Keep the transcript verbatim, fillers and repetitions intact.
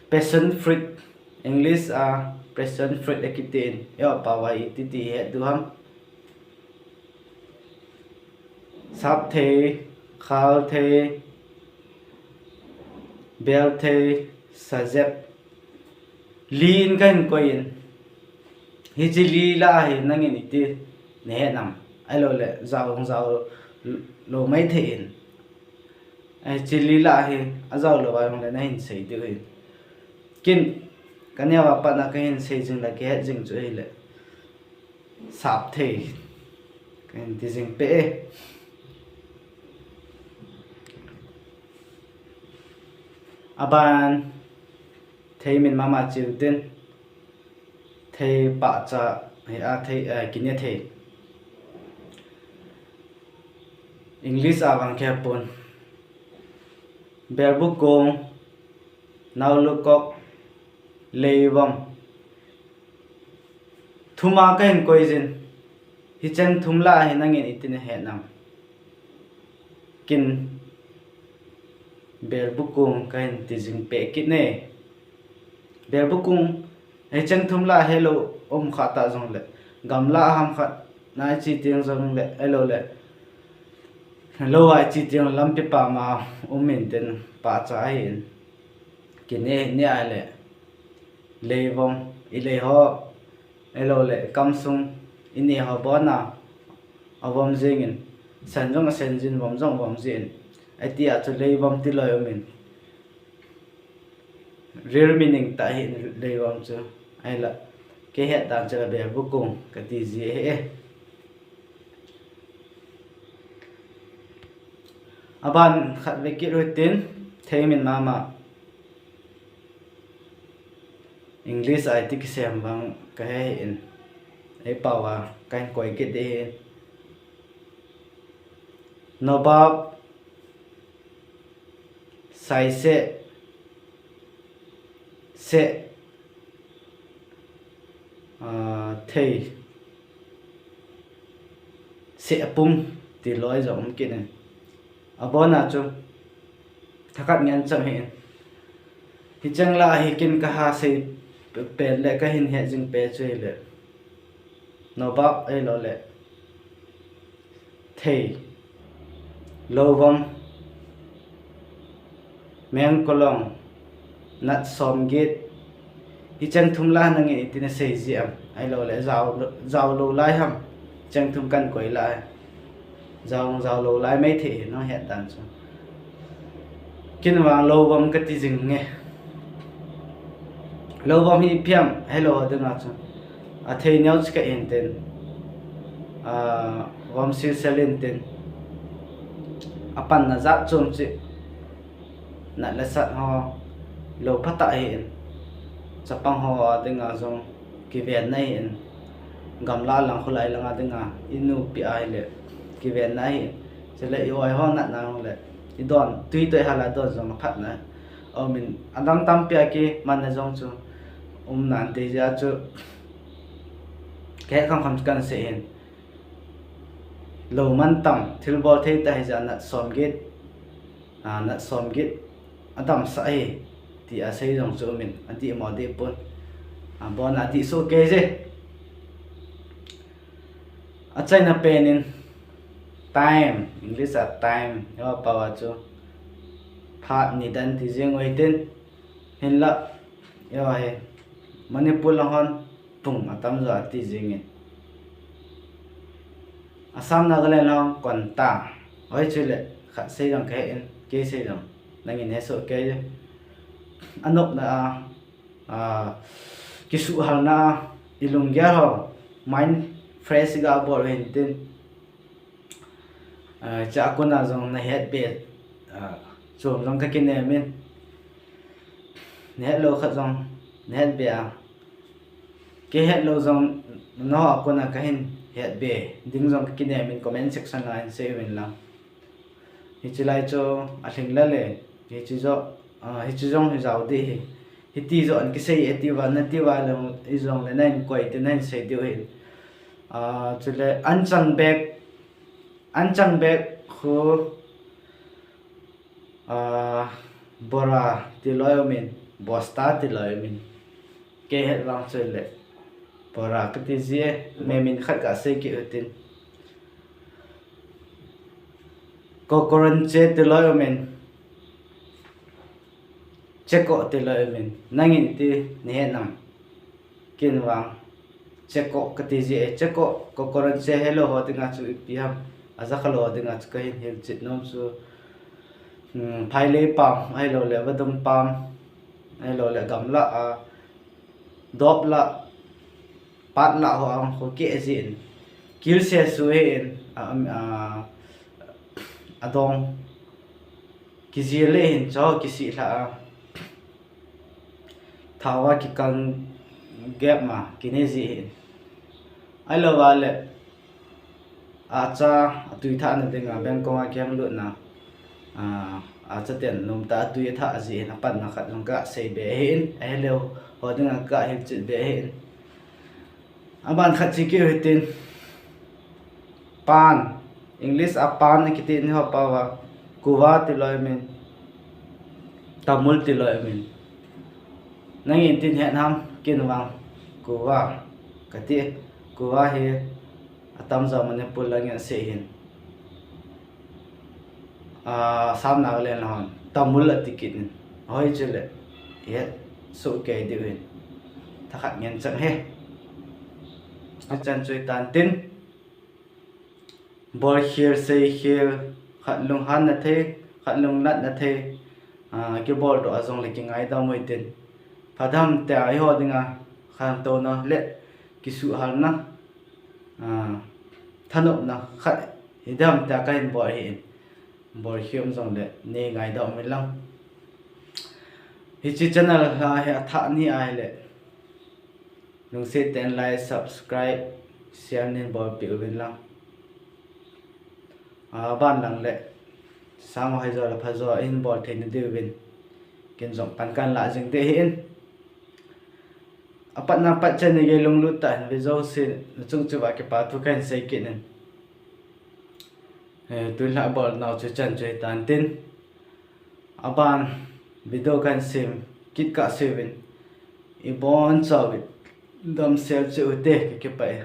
Passion fruit, English a passion fruit akitin, eiho pao a iti ti het diu ham. Sap thei, khal thei, bel thei, sajep. Li in kahin koi in. Hiche li lah a hi nangin iti nahet nam. Ahilouleh, jao jao lou maithei in. Hiche li lah a hi, ajao lou a jongleh nahin sei diu hin. Ken, kaneo a pat na kahin sei jing le, kahet jing chu ahileh. Sap thei. Kahin ti jing peh e. Aban, thei min mama chiu tin. Thei pahcha, hi a thei, eh, kine thei. English a vang khe pon. Belbukung, naulukok, leivom. Thum a kahin koi jin. Hicheng thum lah a hi nangin iti nahet nam. Ken, belbukung kahin ti jing peh kit ne. Belbukung, hicheng thum lah a helou um kha ta jongleh. Gamla a ham khat na ichi teng jongleh, ahilouleh. Lou a ichi teng lampi pam a um in tin pahcha ahin. Kine, ne ahileh. Leivom, ilei ho. Ahilouleh, kamsung, ine ho bon a. Avom jing in. Sen jong asen jin, vom jong avom jin. Atia chu leivom ti loi um in. Real meaning tah hi leivom chu. Ahilah. Kahet dan chu la belbukung kati ji ahi e. Aban khat vei kit u hitin, thei min mama. English a iti kisem vang kahe in. Ei pao a, kahin koi kit ding ahi. Nobab, saise, se, ah, thei, se apum, ti loi jong um kit in. Abon a chu, thakhat ngen cham hi in. Hicheng lah a hi ken kaha sei pen le kahin het jing peh chu ahileh. Nobab ahilouleh. Thei. Louvom. Mengkolong. Nat som get. Hicheng thum lah a nangin iti nasei ji am. Ahilouleh. Jao, jao lou lai ham. Hicheng thum kan koi lai. Jao, jao lou lai maithei nang het dan chu. Ken vang louvom kati jing nge. Louvom hi phiam helou a dinga chu. Athei neo chu kahin tin. Avom silsel in tin. Apanna jat chom chu. Nat le sat ho lou phatah ahi in. Chapang ho a dinga jong kivenna ahi in. Gamla lang khulai langa dinga inu pi ahileh kivenna ahi in. Chule i oi ho natna jongleh i don tui toh i hal a don jong aphatna. Aum in adang tampi a kimanna jong chu um nante jeh a chu kahet kham kham kan sei in. Lou mantam thilbol thei tah hijeh a nat som get. A, nat som get adamsah ahi, tia sei jong chu um in, adih mo dih pon. Abon a dih soh kei je. Achaina pen in time, English a time, eiho pao a chu phat nidan ti jing u hitin, hinlah, eiho hi Manipur lang hon pung atamjo ati jing in. Assam Nagaland lang konta. Hoi chule khat sei jong kahe in, kei sei jong nangin he soh kei. Anopna a, a, kisuhhalna a, i lunggel ho, mind fresh ga bol u hintin. A, chua kona jong nahet be, a, chom jong kakinem in. Nahet lou khat jong nahet be a. Kei het lou jong, nangho a kona kahin het be ding jong kakinem in comment section a hin sei uvin lang. Hiche lai chu alhing lale, hiche jo, a, hiche jong hi jao ding ahi. Hiti jo an kisei e tia, nati uva leh, ijongle nahin koi tin nahin sei diu ahi. A, chule anchang bag, anchang bag khu, a, bora ti loi um in. Bosta tilou umin. Kei het vang chu le, Bora kati jie, me min khat kasei kit utin. Kokoronche tilou umin. Cheko tilou umin. Nangin iti nahet nam? Ken vang Cheko kati jie, Cheko, Kokoronche hilou ho dinga chu ipi ham, ajakha lou ho dinga chu kahin hilchet nom chu, um, Phailei pam, ahilouleh vadung pam, ahilouleh gamla a, dop la, pat la ho ang ho keh jin, kilse su hin, a, a, adong, kijil le hin cho, kisih lha a. Thao a kikang gep ma, kine ji hin. Ahilouva le, acha, atui thah na dinga, bengkong a kiang lut na, a, acha ten nom ta atui thah ji hin, apanna khat jong kasei be hin, ahilou ho dinga kahilchet be hin. Aban khat chu keu hitin. Pan. English a pan akiti ni ho pa va. Kuva tilou umin. Tamul tilou umin. Nangin iti nahet nam? Ken vang Kuva kati. Kuva hi atamjo Manipur lang in asei hin. A, Assam, Nagaland la hon Tamul ati kit in. Hoi chule, ihet soh kei diu hin. Thakhat ngen chang hi. Achan chu itan tin. Bol khel, sei khel, khat lunghan na thei, khat lungnat na thei. A, kibol doh a jong le kingaidam u hitin. Phadam te a eiho dinga khantouna le kisuhhalna, a, thanopna khat hidam te a kahin bol ahin. Bol khel um jong le nei ngaidam u hilang. Hiche channel hi athah ni ahile, lungset tah in like, subscribe, share neihin bolpeh uvin lang. Aban lang le, sang ho haijo le phajo ihin bol thei na diuvin, ken jong pan kahin lah jing ding ahin. Apatna pat chan in gei lunglut tah in ve jouse nachung cheh uva kipa thu kahin sei kit in. Eh, tun lha bol nau chu chan chu hitan tin. Aban video kahin sem kit kah seuvin, ibon chauvin damsel cheh ute, kakipah e.